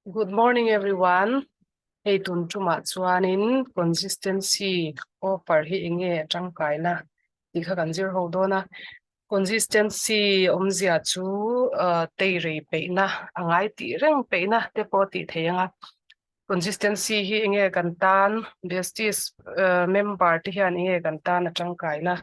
Good morning everyone. Hei tun tumah chuanin consistency offer hi enge a tangkaina tih kha kan zir ho dawn a. Consistency awmzia chu tei rei peihna a ngai tih reng peihna te pawh a tih theih ang a. Consistency hi enge kan tan Besties member te hian enge kan tan a tangkaina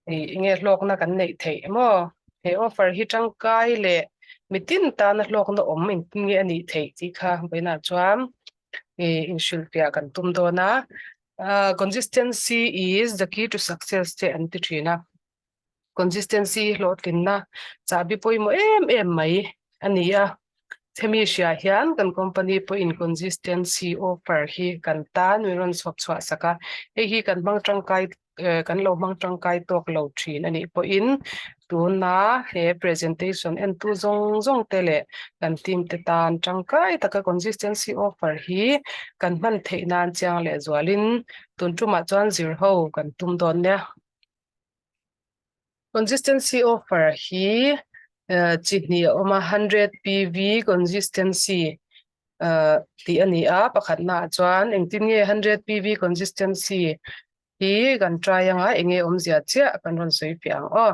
Enge hlawkna kan neih theih emaw? He offer hi tangkai leh mitin tana hlawkna awm engtin nge a nih theih tih kha vawiinah chuan inhrilhfiah kan tum dawn a. Consistency is the key to success te an ti thin a. Consistency hi hlawhtlinna chahbi pawimawh em em mai a ni a. Hemi hriah hian kan company pawhin consistency offer hi kan tan min rawn chhawp chhuah sak a. Hei hi kan hmang tangkai kan lo hmang tangkai tawk lo thin a nih pawhin tuna he presentation entu zawng zawng te leh kan team te tan tangkai taka consistency offer hi kan hman theih nan chiang leh zualin tun tumah chuan zir ho kan tum dawn nia. Consistency offer hi chi hnih a awm a, 100 PV consistency tih a ni a, pakhatnaah chuan engtin nge 100 PV consistency hi kan try anga eng nge awmzia chiah kan rawn sawi fiah ang aw.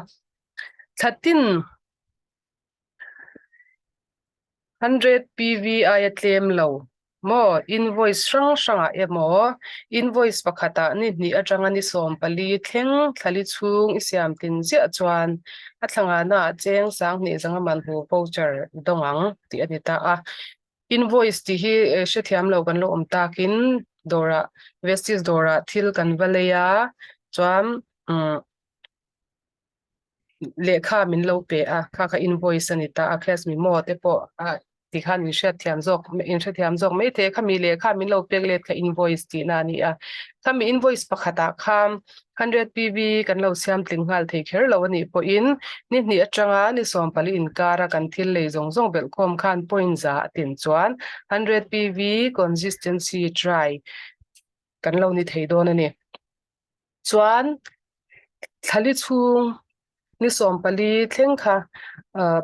Thlatin 100 PV aia tlem lo maw invoice hrang hrangah emaw invoice pakhatah ni hnih atanga ni 14 thleng thlali chhung i siam tlin ziah chuan a thlangana ah cheng 2000 zanga man hu voucher i dawng ang tih a ni ta a. Invoice tih hi hrethiam lo kan lo awm takin dawrah Vestige dawrah thil kan va lei a chuan umm lehkha min lo pe a kha kha invoice a ni ta a cash memo te pawh a tikhan in hriatthiam zawk in hrethiam zawk mai thei a khami lehkha min lo pek let kha invoice tihna a ni a khami invoice pakhatah khan 100 PV kan lo siam tling nghal thei kher lo a nih pawhin ni hnih atanga ni 14 inkara kan thil lei zawng zawng belhkhawm khan point za a tin chuan 100 PV consistency try kan lo ni thei dawn a ni. Chuan thlali chhung ni 14 thleng kha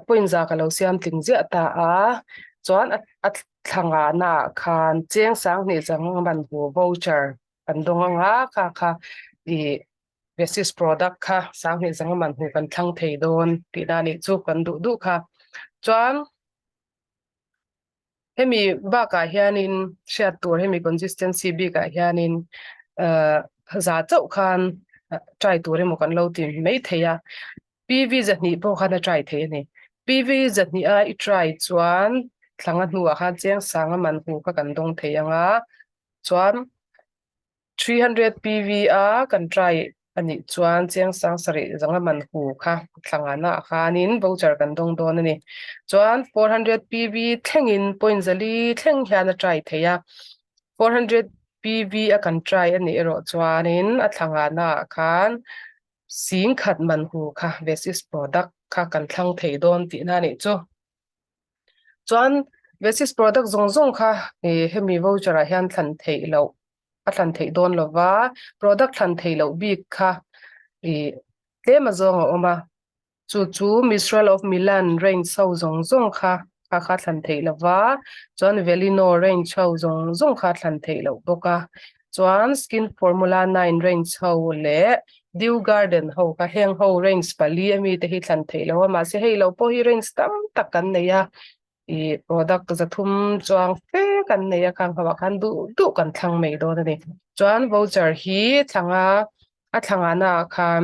point za ka lo siam tling ziah ta a, chuan a thla ngahna ah khan cheng 2000 chang man hu voucher kan dawng ang a, kha kha ih Vestige product kha 2000 chang man hu kan thlang thei dawn tihna a nih chu kan duh duh kha. Chuan Hemi bakah hianin hriat tur hemi consistency bikah hianin uh za chauh khan try tur emaw kan lo ti mai thei a. PV 200 pawh khan a try thei a ni. PV 200 a i try chuan thlanga hnuah khan cheng sanga man hu kha kan dawng thei ang a chuan 300 PV a kan try a nih chuan cheng 7000 zanga man hu kha thlangana ah khanin voucher kan dawng dawn a ni. Chuan 400 PV thlengin point 400 thleng hian a try thei a. 400 PV a kan try a nih erawh chuanin a thlangana ah khan 10,000 man hu kha Vestige product kha kan thlang thei dawn tihna a nih chu. Chuan Vestige product zawng zawng kha hemi voucher ah hian thlan theih loh a thlan theih dawn lo va, product thlan theih loh bik kha ih tlem a zawng a awm a, chu chu Mistral of Milan range ho zawng zawng kha kha kha thlan theih lo va, chuan Velino range ho zawng zawng kha thlan theih loh bawk a, chuan Skin Formula 9 range ho leh Dew Garden ho kha heng ho range pali ami te hi thlan theih lo a, mahse hei lo pawh hi range tam tak kan nei a, ih product 300 chuang fe kan nei a khang ho ah khan duh duh kan thlang mai dawn a ni. Chuan voucher hi thlanga a thlangana ah khan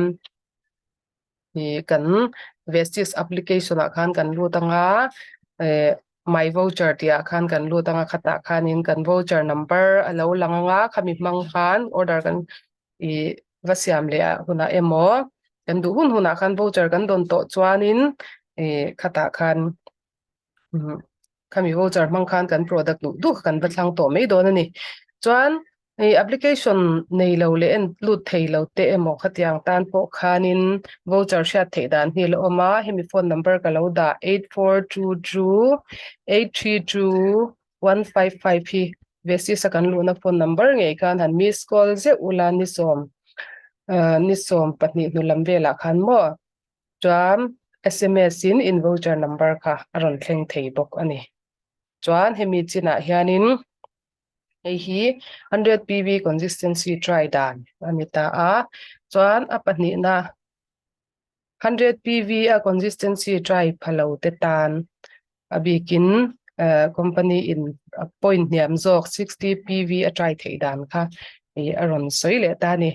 ih kan Vestige application ah khan kan lut anga eh my voucher tih ah khan kan lut anga khatah khanin kan voucher number a lo lang anga khami hmang khan order kan ih va siam leh ah hunah emaw kan duh hun hunah khan voucher kan dawn tawh chuanin ih khatah khan khami voucher hmang khan kan product duh duh kha kan va thlang tawh mai dawn a ni. Chuan ih application nei lo leh en lut thei lo te emaw khatiang tan pawh khanin voucher hriat theih dan hi a la awm a, hemi phone number ka lo dah 8422 832 155 hi Vestige a kan luhna phone number ngei khan han miss call zeuh ula ni sawm ni 12 hnu lam velah khan maw chuan SMS in in voucher number kha a rawn thleng thei bawk a ni. Chuan hemi chinah hianin hei hi 100 PV consistency try dan a ni ta a. Chuan a pahnihna 100 PV a consistency try pha lo te tan a bikin company in a point hniam zawk 60 PV a try theih dan kha ih a rawn sawi leh ta a ni.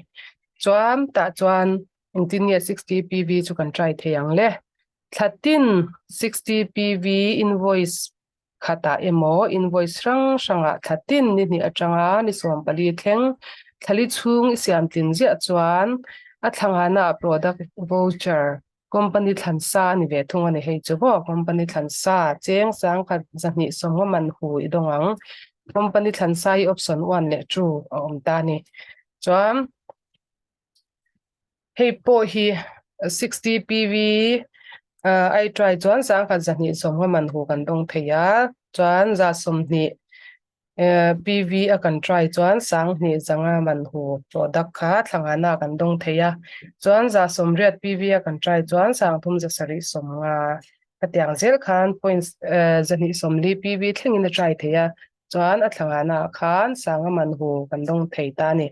Chuan tah chuan engtin nge 60 PV chu kan try thei ang le? Thla tin 60 PV invoice khatah emaw invoice hrang hrangah thla tin ni hnih atanga ni 14 thleng thlali chhung i siam tlin ziah chuan a thla ngana product voucher company thlan sa a ni ve thung a ni. Hei chu maw company thlan sa cheng sangkhat zahnih sawmnga man hu i dawng ang. Company thlan sa hi option one leh two a awm ta a ni. Chuan Hei pawh hi 60 PV ai try chuan sangkhat 220 man hu kan dawng thei a, chuan 120 PV a kan try chuan 2500 man hu product kha thlangana kan dawng thei a, chuan 180 PV a kan try chuan 3750 khatiang zel khan points 240 PV thlengin a try thei a. Chuan a thlangana khan sanga man hu kan dawng thei ta a ni.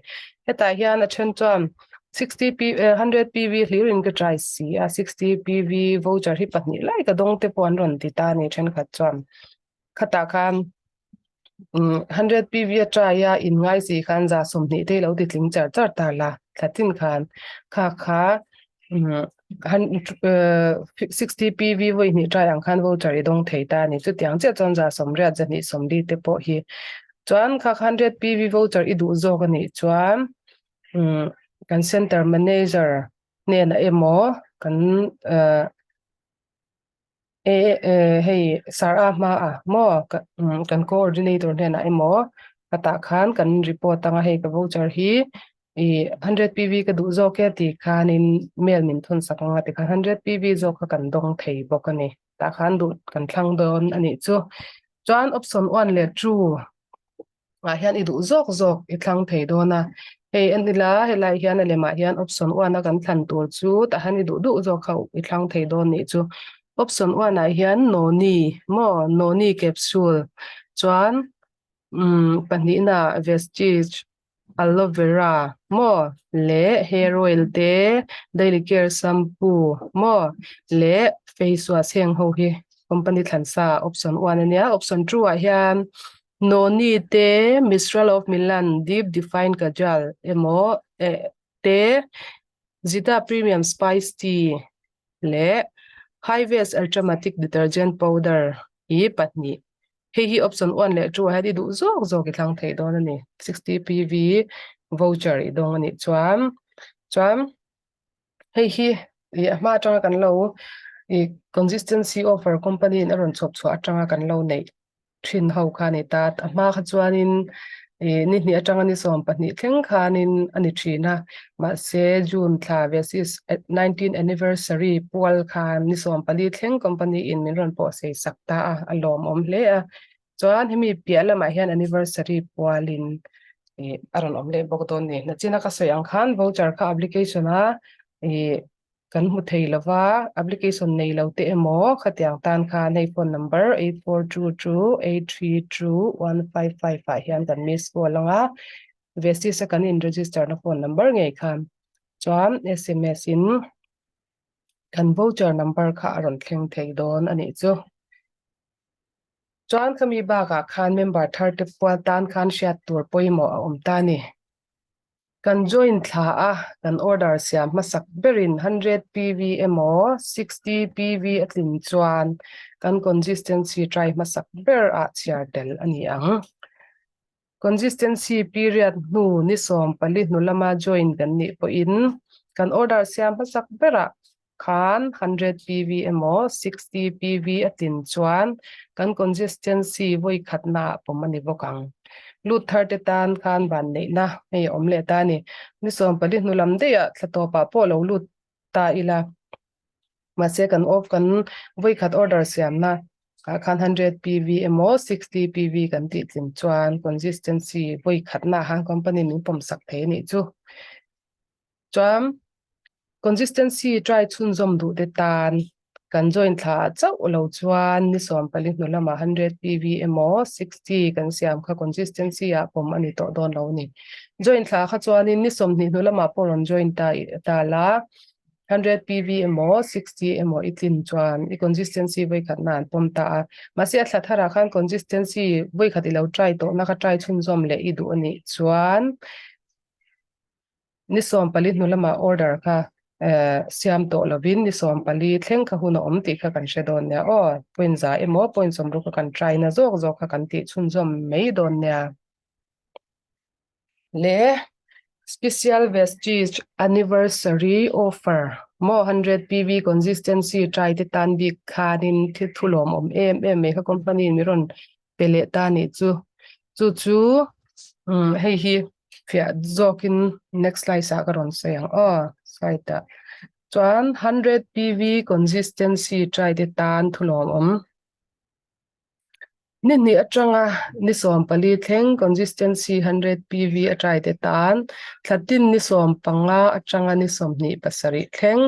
Hetah hian a then chuan 60 P 100 PV hlir in ka try si a, 60 PV voucher hi pahnih lai ka dawng te pawh an rawn ti ta a ni thenkhat chuan. Khatah khan 100 PV a try a in ngai si khan za 20 te lo ti tling char char ta la thlatin khan kha kha 60 PV vawi hnih try ang khan voucher i dawng thei ta a ni. Chutiang chiah chuan za 80 240 te pawh hi chuan kha 100 PV voucher i duh zawk a nih chuan kan center manager hnenah emaw kan hei sir a hmaah maw kan coordinator hnenah emaw khatah khan kan report anga hei ka voucher hi ih 100 PV ka duh zawk e tih khanin mail min thawn sak anga tikhan 100 PV zawk kha kan dawng thei bawk a ni tah khan duh kan thlang dawn a nih chu chuan option one leh two ah hian i duh zawk zawk i thlang thei dawn a hei en ila helai hian a lemah hian option one a kan thlan tur chu tah hian i duh duh zawk kha i thlang thei dawn nih chu option one ah hian noni maw noni capsule chuan umm pahnihna vestige Aloe vera maw leh hair oil te daily care shampoo maw leh face wash heng ho hi company thlan sa option one ania option two ah hian noni te mistral of milan deep define kajal emaw eh te zita premium spice tea leh Hives Ultramatic Detergent Powder hi pahnih. Hei hi option one leh two ah hian i duh zawk zawk i thlang theih dawn a ni. 60 PV voucher i dawng a nih chuan chuan hei hi ih a hma atanga kan lo ih consistency offer company in a rawn chhawp chhuah atanga kan lo neih thin ho kha a ni ta. A hma kha chuanin ih ni hnih atanga ni 12 thleng khanin a ni thin a, mahse June thla Vesis 19 anniversary pual khan ni 14 thleng company in min rawn pawh sei sak ta a, a lawmawm hle a. Chuan hemi piah lamah hian anniversary pualin ih a rawn awm leh bawk dawn a ni. Nachina ka sawi ang khan voucher kha application a ih kan hmu thei lo va, application nei lo te emaw khatiang tan khan hei phone number 8422832155 ah hian kan miss call ang a, Vestis a kan in register na phone number ngei khan chuan sms in kan voucher number kha a rawn thleng thei dawn a nih chu. Chuan khami bakah khan member thar te pual tan khan hriat tur pawimawh a awm ta a ni. Kan join thla a, kan order siam hmasak berin 100 PV emaw 60 PV a tlin chuan kan consistency try hmasak ber ah chhiar tel a ni ang. Consistency period hnu ni 14 hnu lama join kan nih pawhin kan order siam hmasak berah khan 100 PV emaw 60 PV a tlin chuan kan consistency vawi khatna ah pawm a ni bawk ang. Lut thar te tan khan van neihna hei a awm leh ta a ni. Ni 14 hnu lam daih ah thla tawpah pawh lo lut ta ila. Mahse kan off kan vawi khat order siamna ah khan 100 PV emaw 60 PV kan tih tlin chuan consistency vawi khatna ah khan company min pawm sak thei a nih chu. Chuan consistency try chhunzawm duh te tan. Kan join thla ah chauh lo chuan ni 14 hnu lamah 100 PV emaw 60 kan siam kha consistency ah pawm a ni tawh dawn lo a ni. Join thla kha chuanin ni 20 hnu lamah pawh rawn join ta ta la 100 PV emaw 60 emaw i tlin chuan i consistency vawikhatna an pawm ta a. Mahse a thla tharah khan consistency vawikhat i lo try tawhna kha try chhunzawm leh i duh a nih chuan Ni 14 hnu lamah order kha siam tawh lovin ni 14 thleng kha hun a awm tih kha kan hre dawn nia aw. Point za emaw point 60 kha kan try na zawk zawk kha kan tih chhunzawm mai dawn nia. Le Special Vestige Anniversary Offer maw 100 PV Consistency try te tan bik khanin thil thu lawmawm em em mai kha company in mi rawn pe leh ta nih chu. Chu chu hei hi fiah zawkin next slide ah ka rawn sawi ang aw slide ah chuan 100 PV consistency try te tan thu lawmawm ni hnih atanga ni 14 thleng consistency 100 PV a try te tan thlatin ni 15 atanga ni 27 thleng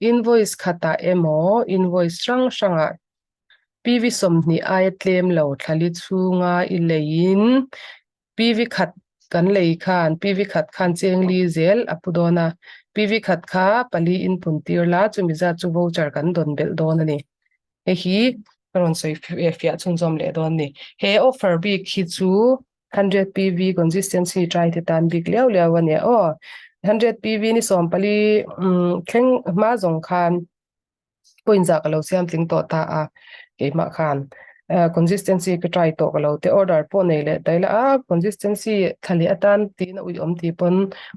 invoice khatah emaw invoice hrang hrangah PV 20 aia tlem lo thlali chhunga i leiin PV khat kan lei khan PV khat khan cheng li zel a pu dawn a, PV khat kha pali in pun tir la chumi zat chu voucher kan dawn belh dawn a ni. Hei hi ka rawn sawi fiah chhunzawm leh dawn a ni. He offer bik hi chu 100 PV consistency try te tan bik liau liau a nia aw. 100 PV ni 14 thleng hma zawng khan point zah ka lo siam tling tawh ta a keimah khan consistency ka try tawh ka lo te order pawh nei leh daih la a consistency thla leh atan tiin a uiawm tih pawn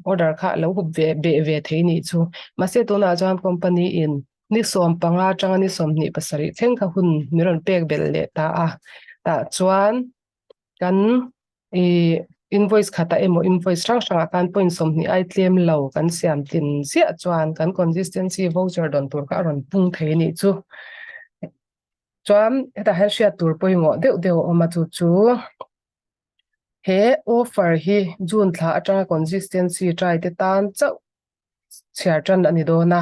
order kha a lo hup ve beh ve thei nih chu mahse tunah chuan company in ni 15 atanga ni 27 thleng kha hun min rawn pek belh leh ta a tah chuan kan i invoice khatah emaw invoice hrang hrangah khan point 20 ai tlem lo kan siam tlin ziah chuan kan consistency voucher dawn tur kha a rawn pung thei a nih chu. Chuan hetah hian hriat tur pawimawh deuh deuh a awm a chu chu he offer hi June thla atanga consistency try te tan chauh chhiar tan a ni dawn a.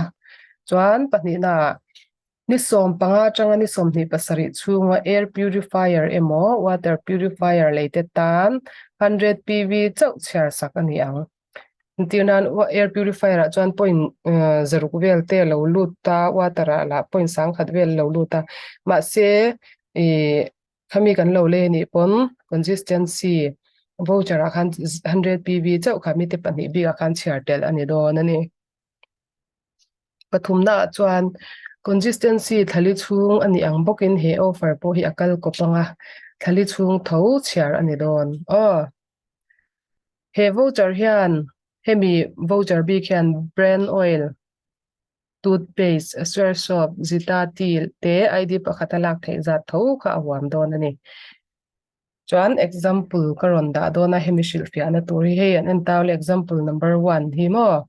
Chuan pahnihnaah ni 15 atanga ni 27 chhunga air purifier emaw water purifier lei te tan 100 PV chauh chhiar sak a ni ang. Entir nan air purifier ah chuan point zaruk vel te a lo lut ta water ah lah point 1000 vel a lo lut a mahse ih Khami kan lo lei anih pawn consistency voucher ah khan 100 PV chauh kha mite pahnih bik ah khan chhiar tel a ni dawn a ni. Pathumna ah chuan consistency thlali chhung a nih ang bawkin he offer pawh hi a kal kawp ang a, thlali chhung tho chhiar a ni dawn. Aw. He voucher hian hemi voucher bik hian brand oil toothpaste, swear soap, zita tea te ID pakhat a lak theih zat tho kha a huam dawn a ni. Chuan example ka rawn dah dawn a hemi hrilhfiahna tur hi hei an en tau le example number one hi maw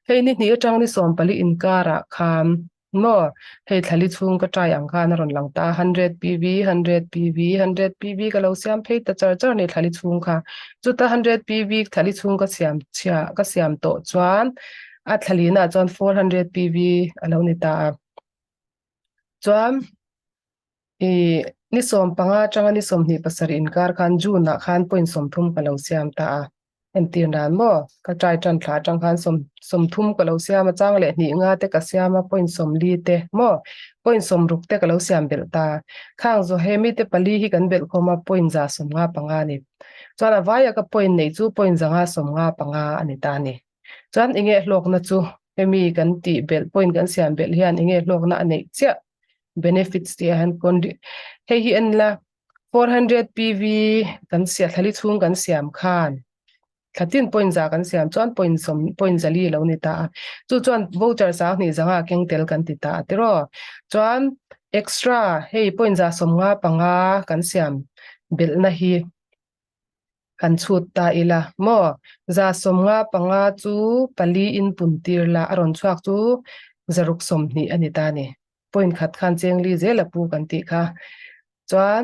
hei ni hnih atang ni 14 inkarah khan maw hei thlali chhung ka try ang khan a rawn lang ta 100 PV 100 PV 100 PV ka lo siam phei ta char char ni thlali chhung kha chuta 100 PV thlali chhung ka siam chhia ka siam tawh chuan a thlalina chuan 400 PV a lo ni ta a. Chuan i ni 15 atanga ni 27 inkar khan June ah khan point 30 ka lo siam ta a. Entir nan maw ka try tan thla atang khan 30 ka lo siam a chang leh hnih nga te ka siam a point 40 te maw point 60 te ka lo siam belh ta. Khang zawh he mite pali hi kan belh khawm a point za 55 a ni. Chuan a vaia ka point nei chu point 555 a ni ta a ni. Chuan enge hlawkna chu hemi kan tih belh point kan siam belh hian enge hlawkna a neih chiah benefits tih ah hian hei hi en la 400 PV kan siam thlali chhung kan siam khan thlatin point za kan siam chuan point sawm point zali lo ni ta a chu chuan voucher sang hnih zanga keng tel kan ti ta a tiraw chuan extra hei point za 55 kan siam belhna hi Han chhut ta ila maw? 155 chu pali in pun tir la, a rawn chhuak chu 620 a ni ta ni. Point khat khan cheng li zel a pu kan tih kha. Chuan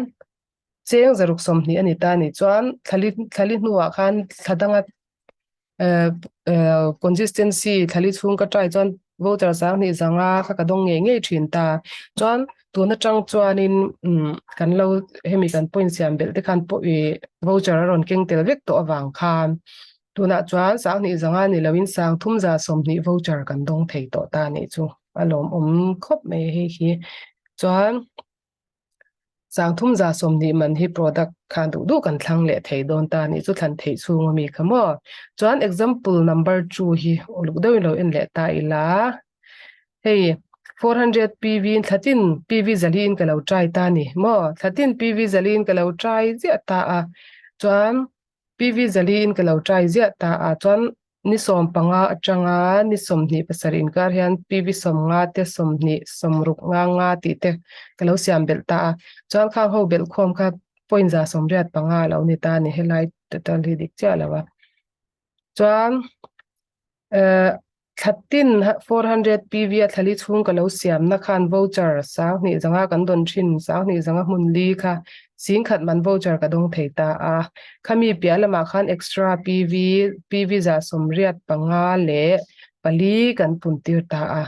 cheng 620 a ni ta ni. Chuan thlali thlali hnuah khan thla danga consistency thlali chhung ka try chuan. Voucher 2000 zanga kha ka dawng ngei ngei thin ta. Chuan tun atang chuanin umm kan lo hemi kan point siam belh te khan pawh ih voucher a rawn keng tel vek tawh avang khan tunah chuan 2000 zanga ni loin 3020 voucher kan dawng thei tawh ta anih chu a lawmawm khawp mai hei hi. Chuan 3020 man hi product khan duh duh kan thlang leh thei dawn ta anih chu thlan theih chhung ami kha maw. Chuan example number 2 hi uluk deuhin lo en leh ta ila hei 400 PV in thlatin PV zali in ka lo try ta ani maw thlatin PV zali in ka lo try ziah ta a chuan PV zali in ka lo try ziah ta a chuan ni 15 atanga ni 27 inkar hian PV 50 te 20 60 nga nga tih te ka lo siam belh ta a chuan khang ho belh khawm kha point 85 a lo ni ta a ni helai total hi dik chiah lo a chuan eh Thlatin 400 PV a thlali chhung ka lo siamna khan voucher 2000 zanga kan dawn thin 2000 zanga hmun li kha 10,000 man voucher ka dawng thei ta a. Khami piah lamah khan extra PV PV 85 leh pali kan pun tir ta a.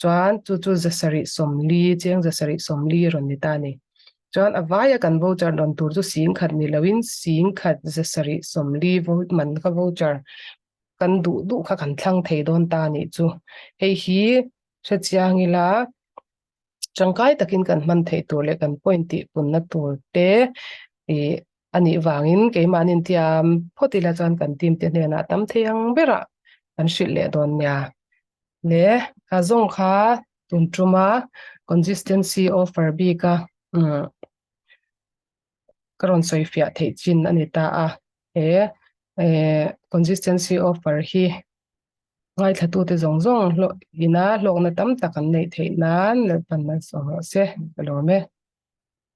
Chuan chu chu 740 cheng 740 rawn ni ta a ni. Chuan a vaia kan voucher dawn tur chu 10,000 ni loin 10,000 740 man kha voucher kan duh duh kha kan thlang thei dawn ta anih chu. Hei hi hre chiang ila tangkai takin kan hman theih tur leh kan point tih punna tur te ih anih vangin keimahni intiam phawt ila chuan kan team te hnenah tam thei ang berah kan hrilh leh dawn nia. Le a zawng kha tun tuma consistency offer bika umm ka rawn sawi fiah theih chin a ni ta a he eh consistency offer hi ngaithlatute zawng zawng hlawh ina hlawkna tam tak an neih theih nan Lalpan malsawm rawh se ka lawm e.